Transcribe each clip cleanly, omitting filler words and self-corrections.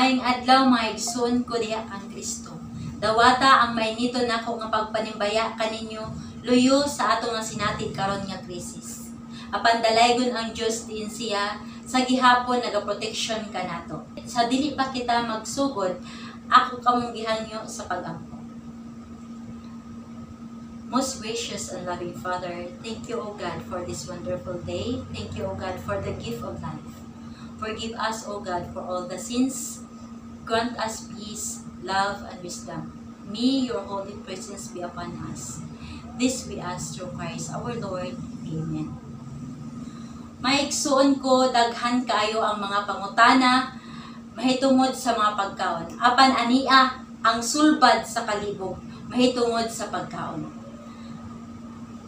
Maayong adlaw, mga igsoon ko diha kang Kristo. Dawata ang mainito nako nga pagpanimbaya kaninyo luyo sa atong nga sinati karon nga krisis. Apan dalaygon ang Dios diin siya sa gihapon nagaproteksyon kanato. Sa dili pa kita magsugod, ako kamong gihangyo sa pagampo. Most gracious and loving Father, thank you, O God, for this wonderful day. Thank you, O God, for the gift of life. Forgive us, O God, for all the sins. Grant us peace, love, and wisdom. May your holy presence be upon us. This we ask through Christ our Lord. Amen. Maigsuon ko, daghan kaayo ang mga pangutana mahitungod sa mga pagkaon. Apan ania ang sulbad sa kalibog mahitungod sa pagkaon.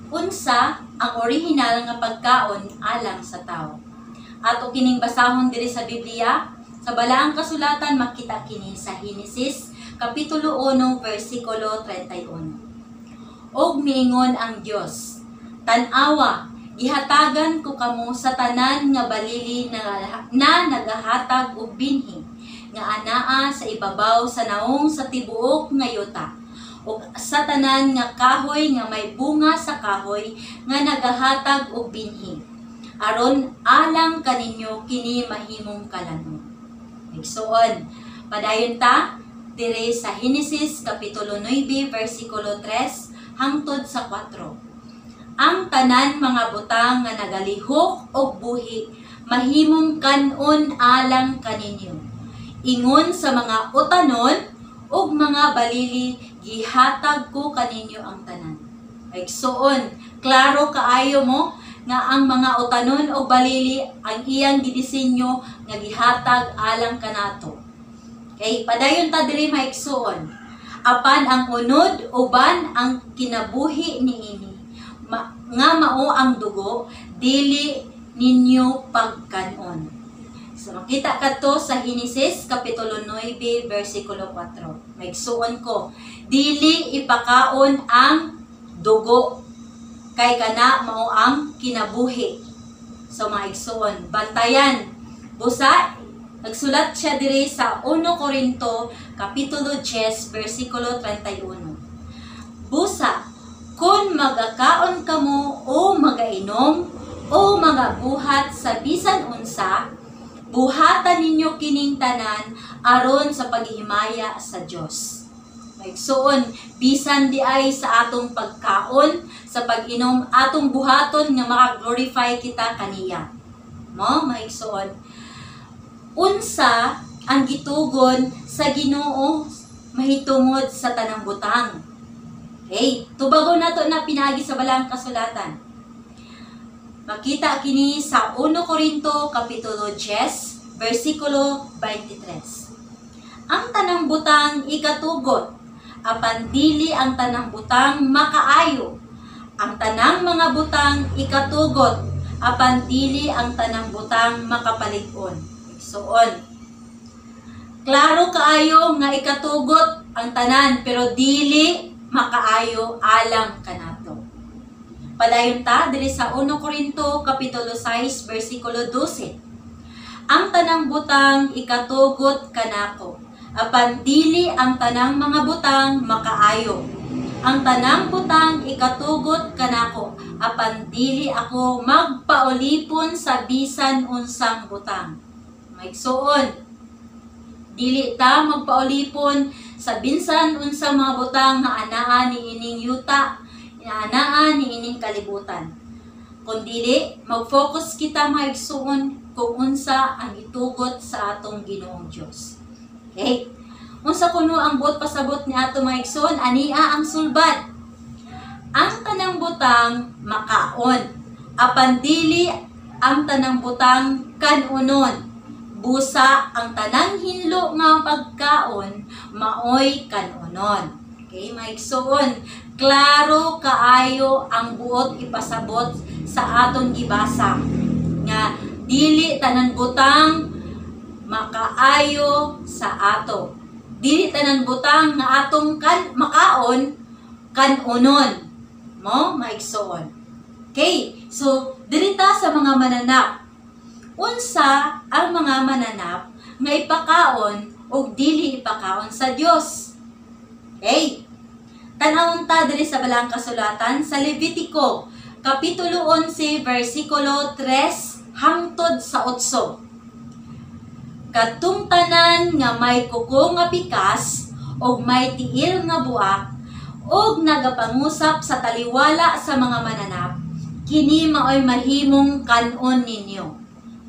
Unsa ang orihinal nga pagkaon alang sa tao? Ato kining basahon diri sa Biblia, sa Balaang Kasulatan. Makita kini sa Henesis kapitulo 1 versikulo 31. "Og miingon ang Dios, 'Tan-awa, gihatagan ko kamo sa tanan nga balili na nagahatag og binhi nga anaa sa ibabaw sa naong sa tibuok nga yuta ug sa tanan nga kahoy nga may bunga sa kahoy nga nagahatag og binhi aron alang kaninyo kini mahimong kalan-on.'" Igsuon, padayon ta dire sa Henesis kapitulo 9 versikulo 3 hangtod sa 4. "Ang tanan mga butang nga nagalihok og buhi mahimong kan-on alang kaninyo. Ingon sa mga utanon ug mga balili, gihatag ko kaninyo ang tanan." Igsuon, klaro kaayo mo nga ang mga utanon o balili ang iyang gidisenyo nga gihatag alang kanato. Okay, padayon ta diri, maigsuon. "Apan ang unod uban ang kinabuhi niini nga mao ang dugo, dili ninyo pagkanon." So makita kadto sa Henesis kapitulo 9 versikulo 4. Maigsuon ko, dili ipakaon ang dugo kay kana mao ang kinabuhi. So maigsuon, bantayan. Busa nagsulat siya diri sa 1 Corinto kapitulo 10 versikulo 31. "Busa kung magakaon kamo o magainom o magabuhat sa bisan unsa, buhatan ninyo kining tanan aron sa paghimaya sa Dios." Maigsuon, bisan di ay sa atong pagkaon, sa pag-inom, atong buhaton nga maka-glorify kita kaniya. Mo, maigsuon. Unsa ang gitugon sa Ginoo mahitungod sa tanang butang? Okay, tubagon nato na pinaagi sa Balaang Kasulatan. Makita kini sa 1 Corinto kapitulo 10 versikulo 23. "Ang tanang butang ikatugot, apan dili ang tanang butang makaayo. Ang tanang mga butang ikatugot, apan dili ang tanang butang makapalig-on." Igsuon, klaro kaayo nga ikatugot ang tanan pero dili makaayo alang kanato. Padayon ta diri sa 1 Corinto kapitulo 6 versikulo 12. "Ang tanang butang ikatugot kanako, apan dili ang tanang mga butang makaayo. Ang tanang butang ikatugot kanako, apan dili ako magpaulipon sa bisan unsang butang." Maigsuon, dili ta magpaulipon sa bisan unsang mga butang nga anaa ni ining yuta, nga anaa ni ining kalibutan. Kung dili, mag-focus kita, mga igsuon, kung unsa ang itugot sa atong Ginoong Dios. Okay? Unsa kuno ang buot pasabot ni ato, mga igsuon? Ania ang sulbad. "Ang tanang butang makaon, apan dili ang tanang butang kanunon. Busa ang tanang hinlo nga pagkaon maoy kanunon." Okay, mga igsuon, klaro kaayo ang buot ipasabot sa atong gibasa nga dili tanan butang makaayo sa ato. Dili tanan butang nga atong kan makaon kanunon. Mo, maigsuon. Okay, so diri ta sa mga mananap. Unsa ang mga mananap nga ipakaon ug dili ipakaon sa Dios. Okay. Tan-awon ta diri sa Balaang Kasulatan sa Levitico kapitulo 11 versikulo 3 hangtod sa 8. Katong tanan nga may kuko nga pikas og may tiil nga buak og nagapangusap sa taliwala sa mga mananap, kini maoy mahimong kan-on ninyo.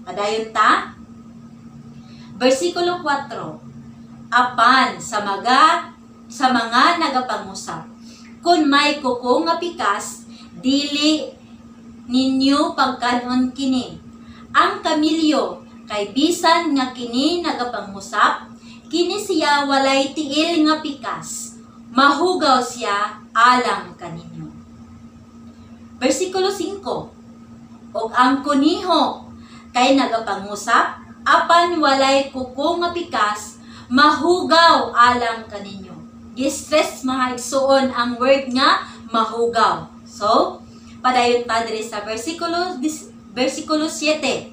Padayon ta. Versikulo 4. Apan sa mga nagapangusap, kun may kuko nga pikas, dili ninyo pagkanon kini. Ang kamilyo, kay bisan nga kini nagapangusap, kini siya walay tiil nga pikas. Mahugaw siya alang kaninyo. Versikulo 5. Og ang kuniho, kay nagapangusap, apan walay kuko nga pikas, mahugaw alang kaninyo. Gi-stress, mga igsuon, ang word nga mahugaw. So, padayon ta diri sa versikulo 7.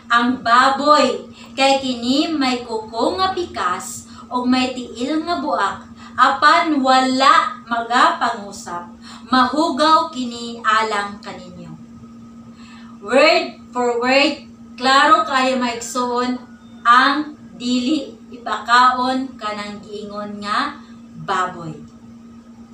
Ang baboy, kay kini may kuko nga pikas ug may tiil nga buak, apan wala magapangusap, mahugaw kini alang kaninyo. Word for word, klaro kaayo, mga igsuon, ang dili ipakaon kanang giingon nga baboy.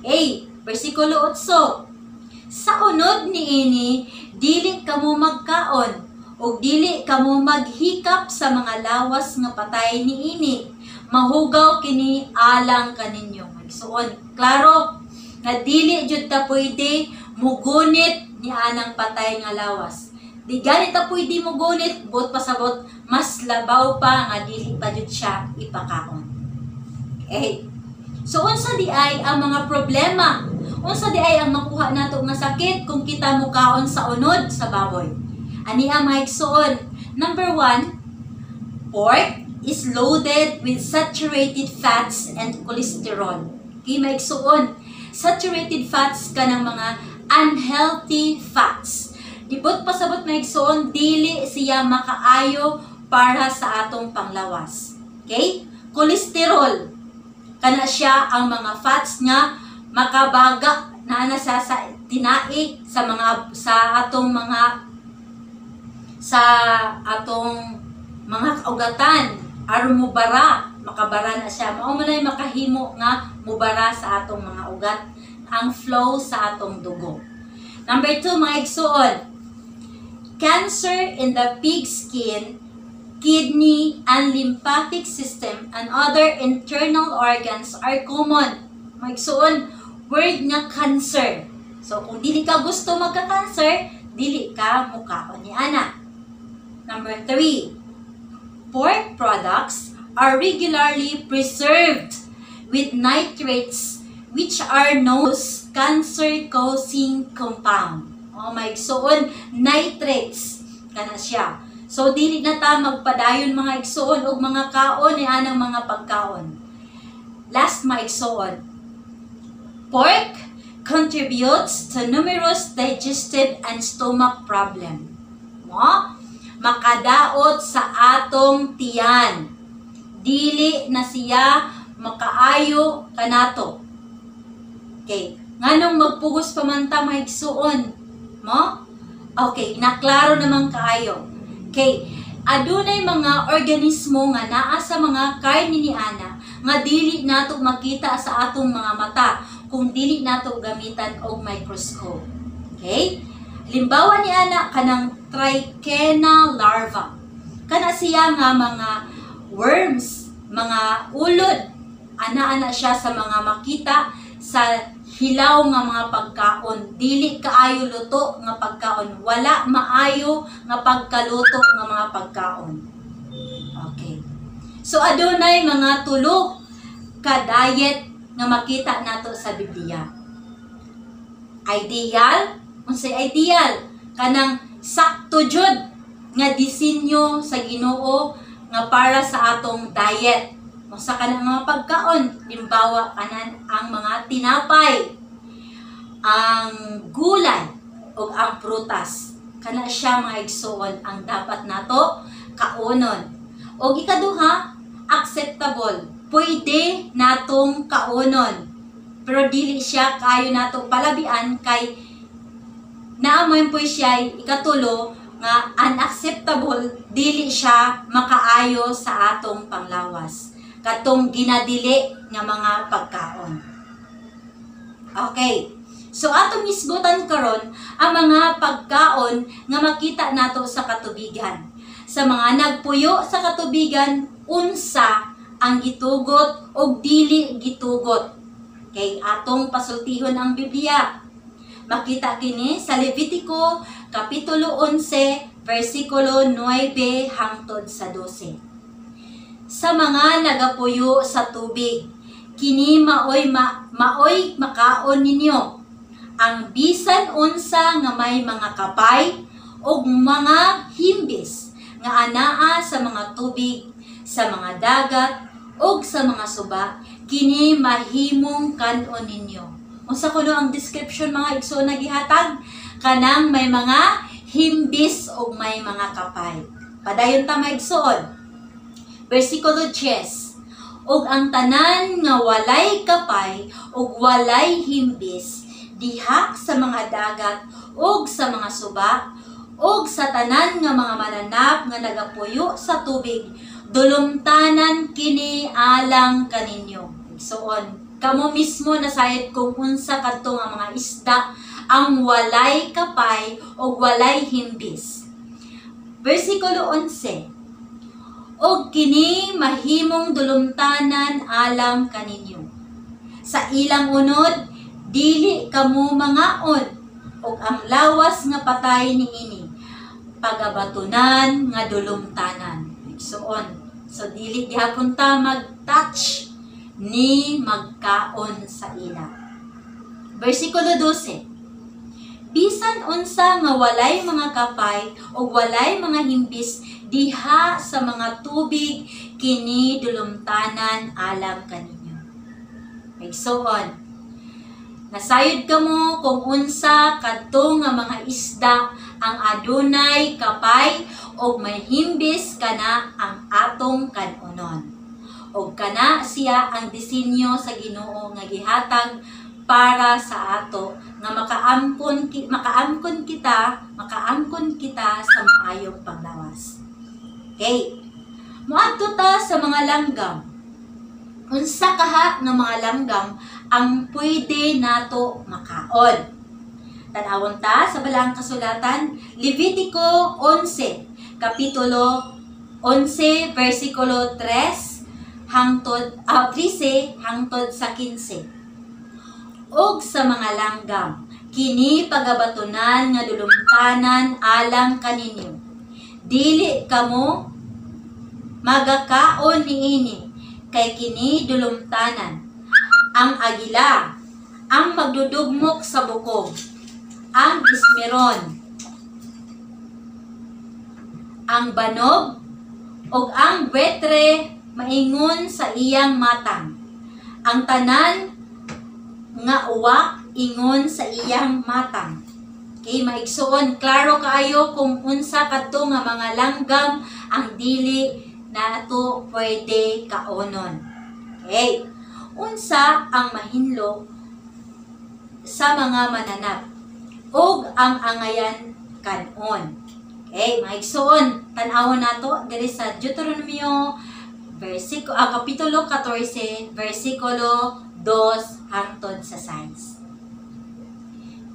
Okay, versikulo 8. Sa unod niini, dili kamo magkaon ug dili kamo maghikap sa mga lawas nga patay niini. Mahugaw kini alang kaninyo. Igsuon, klaro nga dili jud ta pwede mugunit ni anang patay nga lawas. Di gani ta pwede mugunit, buot pasabot, mas labaw pa nga dili pa jud siya ipakaon. Okay. So unsa di ay ang mga problema? Unsa di ay ang makuha nato nga sakit kung kita mukaon sa unod sa baboy? Ani ang mga igsuon. Number 1, pork is loaded with saturated fats and cholesterol. Okay, mga igsuon. Saturated fats kanang mga unhealthy fats. Buot pasabot, mga igsuon, dili siya makaayo para sa atong panglawas. Okay? Cholesterol. Kana siya ang mga fats nga makabaga na na sa tinai sa atong mga kaugatan aron mubara, makabara na siya. Mao man ay makahimo nga mubara sa atong mga ugat ang flow sa atong dugo. Number 2, mga igsuon, cancer in the pig skin, kidney, and lymphatic system and other internal organs are common. Mga igsuon, word nga cancer. So, kung dili ka gusto magka-cancer, dili ka mukaon ni ana. Number 3, pork products are regularly preserved with nitrates, which are known as cancer-causing compound. Oh, mga igsuon, nitrates kana siya. So dili na ta magpadayon, mga igsuon, og mga kaon ni anang mga pagkaon. Last, mga igsuon, pork contributes to numerous digestive and stomach problem. Mo, makadaot sa atong tiyan. Dili na siya makaayo kanato. Okay, nganong magpugos pa man ta, mga igsuon? Mo? Okay, naklaro naman kaayo. Okay, adunay mga organismo nga naa sa mga karne ni ana nga dili nato makita sa atong mga mata kung dili nato gamitan og microscope. Okay? Limbawa ni ana, kanang Trichina larva. Kana siya nga mga worms, mga ulod. Ana-ana siya sa mga makita sa hilaw nga mga pagkaon, dili kaayo luto nga pagkaon, wala maayo nga pagkaluto nga mga pagkaon. Okay. So adunay mga tulo ka diet nga makita nato sa Biblia. Ideal, unsay ideal? Kanang sakto jud nga disenyo sa Ginoo nga para sa atong diet. Usa ka mga pagkaon, limbawa kanan ang mga tinapay, ang gulay ug ang prutas. Kana siya, mga igsuon, ang dapat nato kaunon. Og ikaduha, acceptable. Pwede natong kaunon. Pero dili siya kayo nato palabian kay naamoy po siya ikatulo nga unacceptable, dili siya makaayo sa atong panglawas. Katong ginadili nga mga pagkaon. Okay. So atong isgutan karon ang mga pagkaon nga makita nato sa katubigan. Sa mga nagpuyo sa katubigan, unsa ang gitugot o dili gitugot. Kay atong pasultihon ang Biblia. Makita kini sa Levitico Kapitulo 11, versikulo 9 hangtod sa 12. Sa mga nagapuyo sa tubig, kini maoy makaon ninyo. Ang bisan unsa nga may mga kapay ug mga himbis nga anaa sa mga tubig, sa mga dagat ug sa mga suba, kini mahimong kan-on ninyo. Unsa kuno ang description, mga igsoon, na gihatag? Kanang may mga himbis ug may mga kapay. Padayon ta, mga igsoon. Versikulo 10. Ug ang tanan nga walay kapay ug walay himbis diha sa mga dagat ug sa mga suba ug sa tanan nga mga mananap nga nagapuyo sa tubig, dulumtanan kini alang kaninyo. Igsoon, kamo mismo nasayod kung unsa kadto nga mga isda ang walay kapay o walay himbis. Versikulo 11. Og kini mahimong dulumtanan alang kaninyo. Sa ilang unod, dili kamo mangaon, og ang lawas nga patay niini pagabatunan nga dulumtanan. Igsoon, so dili gihapon ta mag-touch ni magkaon sa ila. Versikulo 12. Bisan unsa nga walay mga kapay o walay mga himbis diha sa mga tubig, kini dulumtanan alang kaninyo. Igsoon, nasayod kamo kung unsa kadto nga mga isda ang adunay kapay og may himbis, kana ang atong kanunon. Og kana siya ang disenyo sa Ginoo nga gihatag para sa ato nga makaangkon kita sa maayong panglawas. Okay. Moadto ta sa mga langgam. Unsa kaha nga mga langgam ang pwede nato makaon? Tan-awon ta sa Balaang Kasulatan, Levitico 11, Kapitulo 11, versikulo 3 hangtod 13 hangtod sa 15. Ug sa mga langgam, kini pagabatunan nga dulumtanan alang kaninyo. Dili kamo magakaon niini kay kini dulumtanan. Ang agila, ang magdudugmok sa bukog, ang ismeron, ang banog, ug ang buitre maingon sa iyang matang. Ang tanan nga uwak ingon sa iyang matang. Okay, maigsuon, klaro kaayo kung unsa kadto nga mga langgam ang dili nato pwede kaonon. Okay. Unsa ang mahinlo sa mga mananap ug ang angayan kanon? Okay, mga igsuon, tan-awon nato diri sa Deuteronomio versikulo kapitulo 14 versikulo 2 hangtod sa 6.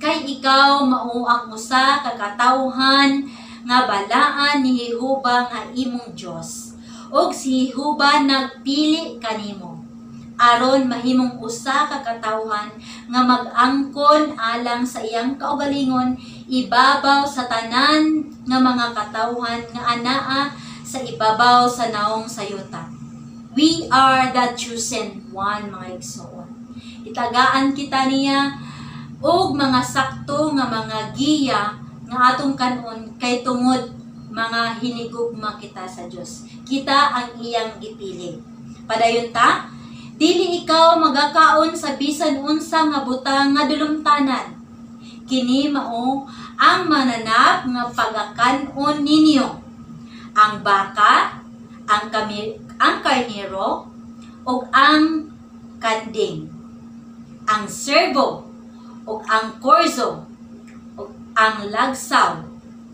Kay ikaw mao ang usa ka katawhan nga balaan ni Jehova nga imong Dios. Ug si Jehova nagpili kanimo aron mahimong usa ka katawhan nga mag-angkon alang sa iyang kaugalingon ibabaw sa tanan nga mga katawhan nga anaa sa ibabaw sa naong sa yuta. We are the chosen one, mga igsoon. Itagaan kita niya og mga sakto nga mga giya nga atong kanon kay tungod mga hinigugma kita sa Dios. Kita ang iyang gipili. Padayon ta, dili ikaw magakaon sa bisan unsa nga butang nga dulumtanan. Kini mao ang mananap nga pagakanon ninyo. Ang baka, Ang karnero ug ang kanding, ang servo ug ang korzo, ug ang lagsaw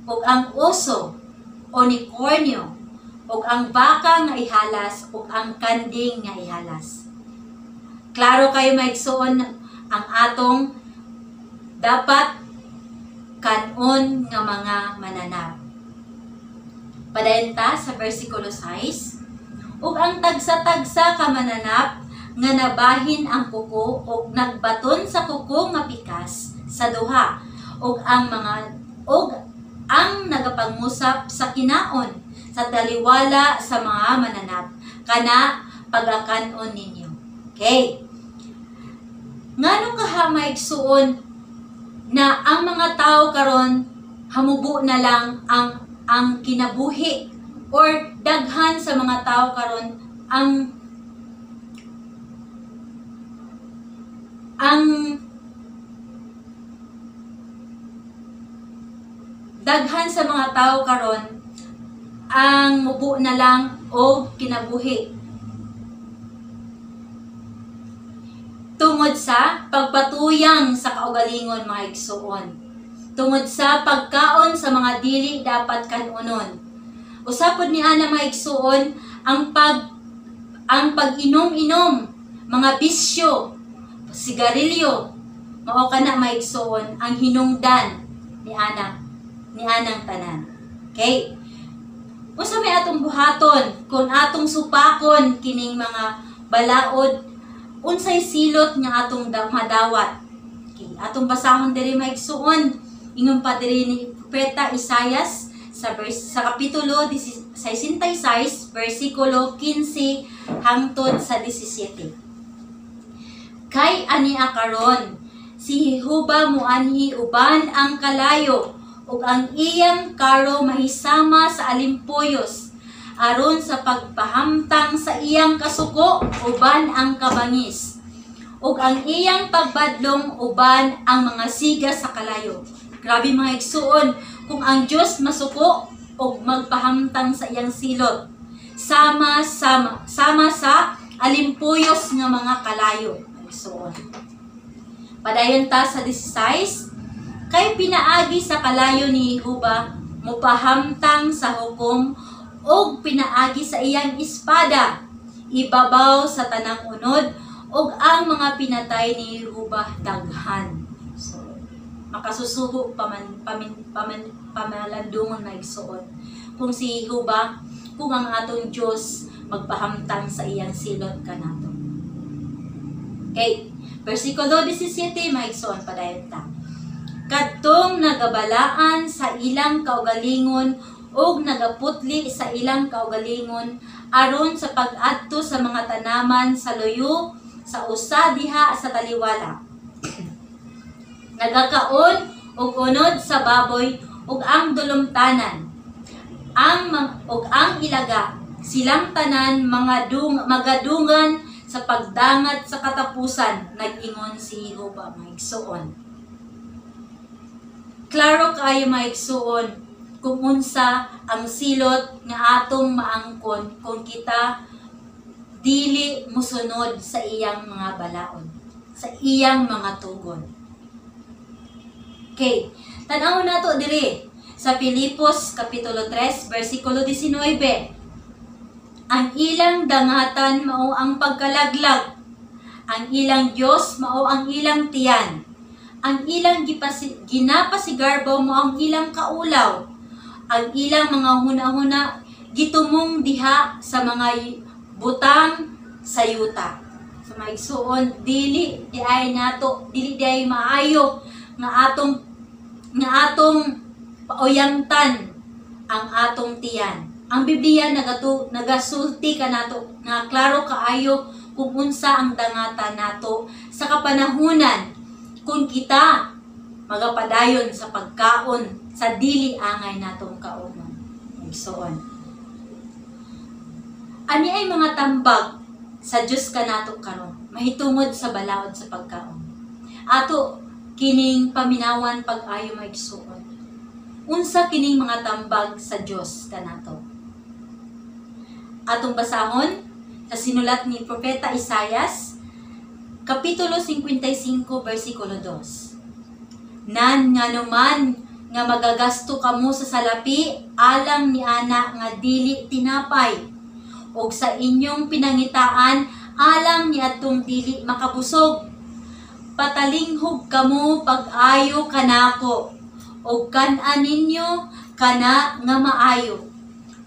ug ang oso, unicornio, ug ang baka nga ihalas ug ang kanding nga ihalas. Klaro kayo, maigsuon, ang atong dapat kanon nga mga mananap. Padayon ta sa versikulo 6. Ug ang tagsa-tagsa ka mananap nga nabahin ang kuko ug nagbaton sa kuko nga pikas sa duha ug ang nagapangusap sa kinaon sa taliwala sa mga mananap, kana pagakanon ninyo. Okay. Ngano kaha, maigsuon, na ang mga tao karon hamubo na lang ang kinabuhi or daghan sa mga tao karon ang daghan sa mga tao karon ang mubo na lang og kinabuhi tungod sa pagpatuyang sa kaugalingon, mga igsuon, tungod sa pagkaon sa mga dili dapat kanunon. Usa pod ni ana, mga igsuon, ang pag-inom-inom, mga bisyo, sigarilyo, mao kana, mga igsuon, ang hinungdan ni anang tanan. Okay. Unsa may atong buhaton kung atong supakon kining mga balaod? Unsay silot nga atong madawat? Okay, atong basahon diri, maigsuon. Ingon pa diri ni Propeta Isayas sa kapitulo 66 versikulo 15 hangtod sa 17. Kay ani karon si Jehova muanhi uban ang kalayo ug ang iyang karo mahisama sa alimpuyos aron sa pagpahamtang sa iyang kasuko uban ang kabangis ug ang iyang pagbadlong uban ang mga siga sa kalayo. Grabe, mga igsuon, kung ang Dios masuko ug magpahamtang sa iyang silot sama sama sama sa alimpuyos nga mga kalayo, igsuon. Padayon ta sa 16. Kay pinaagi sa kalayo ni Jehova mupahamtang sa hukom ug pinaagi sa iyang espada ibabaw sa tanang unod, ug ang mga pinatay ni Jehova daghan. So makasusubo paman pamin, paman pamalandungon, maigsuon, kung si Jehova, kung ang atong Dios magpahamtang sa iyang silot kanato. Okay, versikulo 17, maigsuon, padayon ta. Kadtong nagabalaan sa ilang kaugalingon ug nagaputli sa ilang kaugalingon aron sa pag-adto sa mga tanaman sa luyo sa usa diha sa taliwala, nagakaon og unod sa baboy ug ang dulumtanan ug ang ilaga, silang tanan mga magadungan sa pagdangat sa katapusan, nag-ingon si Jehova. Maigsuon, klaro kaayo, maigsuon, kung unsa ang silot nga atong maangkon kung kita dili musunod sa iyang mga balaod, sa iyang mga tugon. Okay, tan-aw nato diri sa Filipos kapitulo 3 versikulo 19. Ang ilang dangatan mao ang pagkalaglag. Ang ilang Dios mao ang ilang tiyan. Ang ilang ginapasigarbo mao ang ilang kaulaw. Ang ilang mga huna-huna gitumong diha sa mga butang sa yuta. So maigsuon, dili di ay nato, dili di ay maayo nga atong pauyangtan ang atong tiyan. Ang Biblia nagasulti kanato nga klaro kaayo kung unsa ang dangatan nato sa kapanahunan kung kita magapadayon sa pagkaon sa dili angay natong kaonon. Igsoon, ani ay mga tambag sa Dios kanato karon mahitungod sa balaod sa pagkaon. Ato kining paminawan pag-ayo, maigsuon. Unsa kining mga tambag sa Dios kanato? Atong basahon sa sinulat ni Propeta Isayas, Kapitulo 55, versikulo 2. Nan nganuman nga magagasto kamo sa salapi alang ni ana nga dili tinapay, og sa inyong pinangitaan alang ni atong dili makabusog. Patalinghog kamo pag-ayo kanako, og kan-an ninyo kana nga maayo,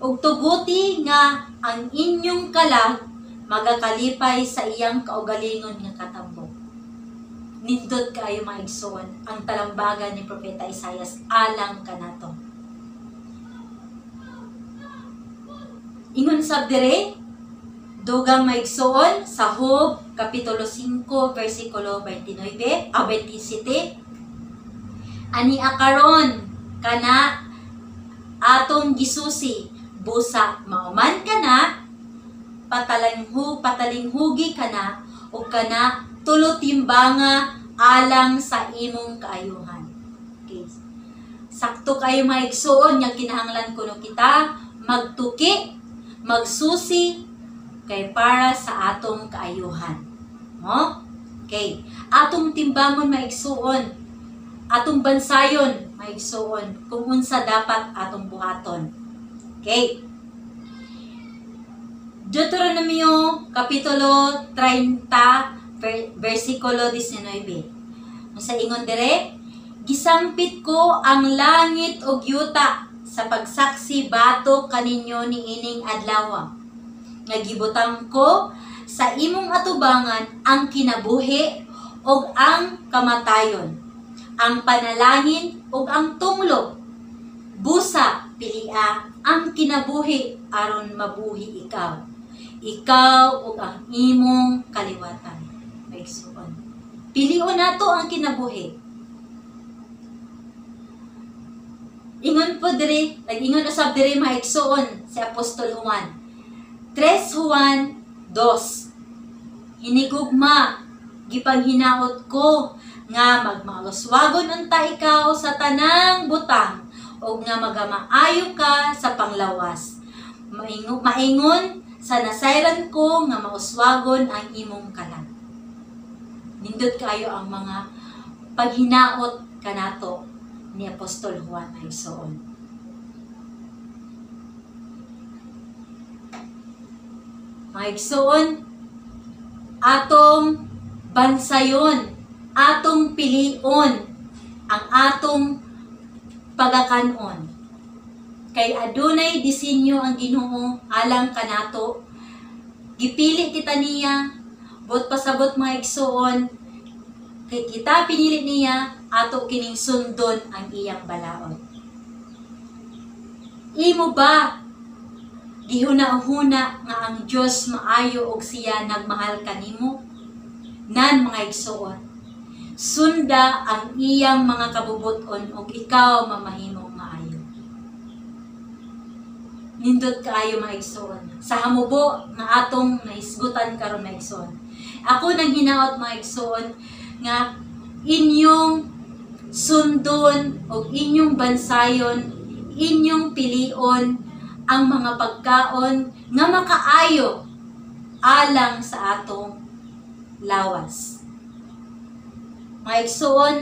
og tuguti nga ang inyong kalag magakalipay sa iyang kaugalingon nga katambok. Nindot kaayo, mga igsoon, ang talambagan ni Propeta Isayas alang kanato. Ingon sab dire, dugang maigsoon sa Job kapitulo 5 versikulo 29 a 27, ani akaron kana atong gisusi, busa mauman kana, patalinghugi kana, ug kana tulo timbanga alang sa imong kaayuhan. Okay. Sakto kayo, mga igsoon, nga kinahanglan kuno kita magtuki, magsusi kay para sa atong kaayuhan. No? Okay. Atong timbangon, maigsuon, atong bansayon, maigsuon, kung unsa dapat atong buhaton. Okay. Deuteronomio Kapitulo 30 versikulo 19. Sa ingon dire, gisampit ko ang langit ug yuta sa pagsaksi batok kaninyo niining adlaw. Nga gibutang ko sa imong atubangan ang kinabuhi ug ang kamatayon, ang panalangin ug ang tunglo. Busa pilia ang kinabuhi aron mabuhi ikaw. Ikaw ug ang imong kaliwatan. Maigsuon, pilion nato ang kinabuhi. Ingon po diri, nag-ingon usab diri, maigsuon, si Apostol Juan. 3 Juan 2. Hinigugma, gipanghinaot ko nga magmauswagon unta ikaw sa tanang butang ug nga magamaayo ka sa panglawas. Maingon sa nasayran ko nga mauswagon ang imong kalag. Nindot kayo ang mga paghinaot kanato ni Apostol Juan, maigsoon. Maigsoon, atong bansayon, atong pilion ang atong pagakanon. Kay adunay disenyo ang Ginoo alang kanato. Gipili kita niya, buot pasabot, mga igsoon, kay kita pinili niya, ato kining sundon ang iyang balaod. Imo ba gihuna-huna nga ang Dios maayo og siya nagmahal kanimo? Nan, mga igsoon, sunda ang iyang mga kabubuton ug ikaw mamahimong maayo. Nindot kaayo, mga igsoon, sa hamubo nga atong nahisgutan karon, mga igsoon. Ako nang hinaot, mga igsoon, nga inyong sundon o inyong bansayon, inyong pilion ang mga pagkaon nga makaayo alang sa atong lawas. Mga igsoon,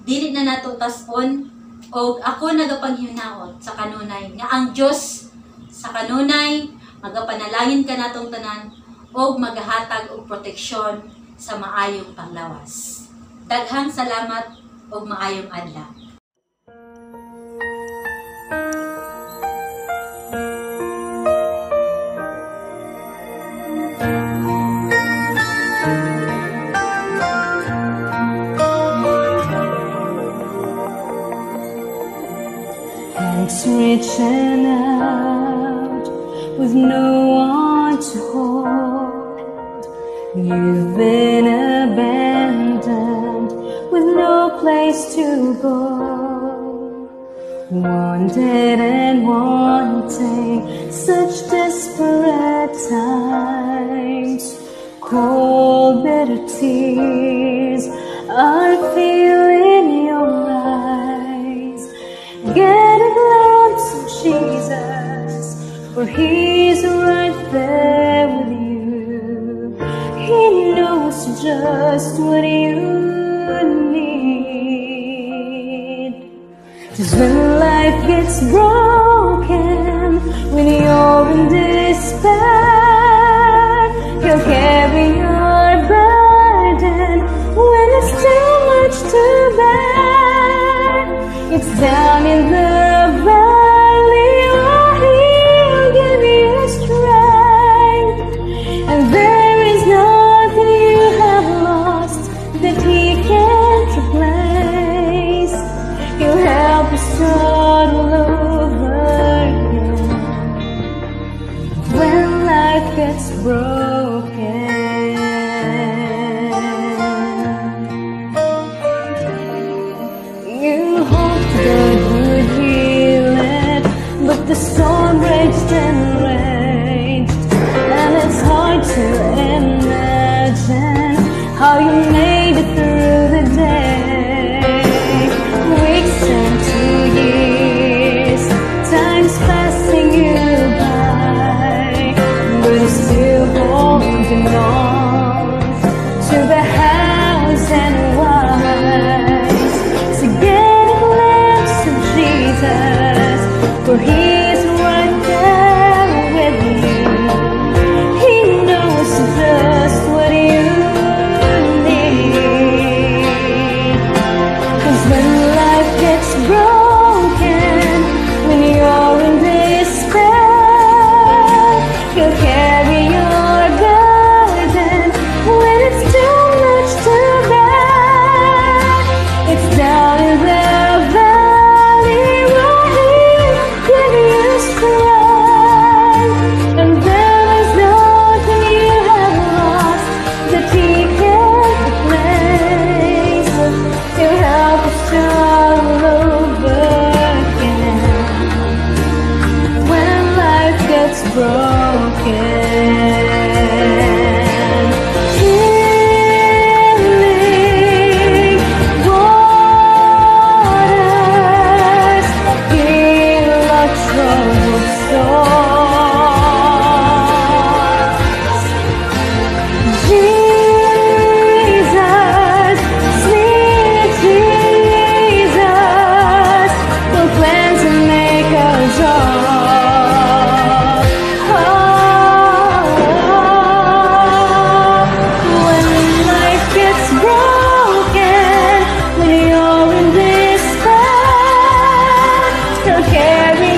dili na nato tas-on, og ako nagapanghinaot sa kanunay nga ang Dios sa kanunay magapanalangin kanatong tanan og magahatag og proteksyon sa maayong panglawas. Daghang salamat og maayong adlaw. Hands reaching out with no one to hold. You've been abandoned with no place to go. Wanted and wanting, such desperate times. Cold, bitter tears I feel in your eyes. Get a glimpse of Jesus. For He's right there with you. He knows just what you need. 'Cause when life gets broken, when you're in despair, He'll carry your burden when it's too much to bear. It's down in the valley where He'll give you strength, and there is nothing you have lost that He can't replace. He'll help you start all over again when life gets broken. You hoped God would heal it, but the storm raged and raged, and it's hard to imagine how you made it through the day. Weeks turn to years, time's passing you by, but you're still holding on to the house and wives. So get a glimpse of Jesus, for He's right there with you. He knows just what you need. 'Cause when life gets broken, when you're in despair, He'll carry your burden when it's too much to bear. It's down in the valley where He'll give you strength, and there is nothing you have lost that He can't replace. He'll help you start all over again when life gets broken. Healing waters heal our troubled souls. Jesus, sweet Jesus, will cleanse and make us all whole. When life gets broken, when you're in despair, He'll carry